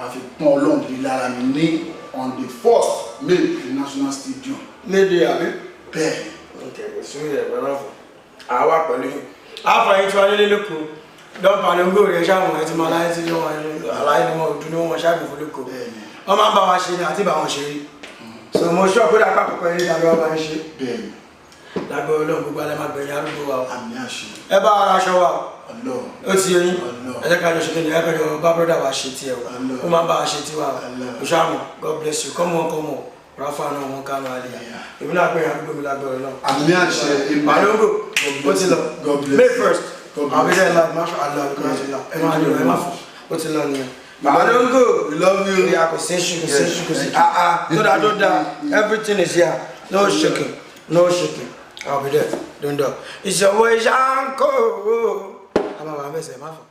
Wàá fi pọ́n Ọlọ́run lé lára mi ní on the 1st May ní National Stadium. Níbi àbí? Bẹ́ẹ̀. Ok, kò sí ẹ̀ pẹ̀lú ọ̀fọ̀ àwa pẹ̀lú yín. Àfààní tí wọ́n nílé lóko don palongo rẹ̀ ṣáwọn ẹ̀ tí mo aláyé tí wọ́n aláyé ni wọ́n ò dún ní wọ́n ṣáàbì fún lóko. Wọ́n máa ń bá wa ṣe ni àti bá wọn ṣe rí, so mo ṣọ́ pé dàpọ̀ àkọ́kọ́ eré tàbí wọ́n bá ń ṣe. Lágbó Ọlọ́run, gbogbo alẹ́ máa gbẹ̀yìn arúgbó wa o. Àmì àṣẹ. Ẹ bá ara aṣọ wa o. Ọlọ́run. Ó ti yẹ yín. Ọlọ́run. Ẹ jẹ́ ká jọ ṣe kéde, ẹ ká jọ bá brother wa ṣe tiẹ̀ o. Ọlọ́run. Ó máa ń bá wa ṣe tiwa o. Ọlọ́run. O ṣáà mọ̀. God bless you. Come on, come on, rafa náà wọn kánú alẹ́. Èmi náà pè é arúgbó mi lágbó Ọlọ́run. Àmì àṣẹ. Palongo ó ti lọ. God bless May you. 1st. God I'll be bless there you. live. Masha Allah, Allah. Ẹ máa lọ, ẹ máa fò, ó ti lọ nìyẹn. Palongo. We love you. Yeah, kò sí issue, kò sí issue, kò sí. Thank you. Ah ah, tó dáa, tó dáa. Everything is here, no shaking, no shaking. I'll be there. Don't do ìṣòwò ìṣàǹkó. A máa wà mẹsẹ̀ má fọ.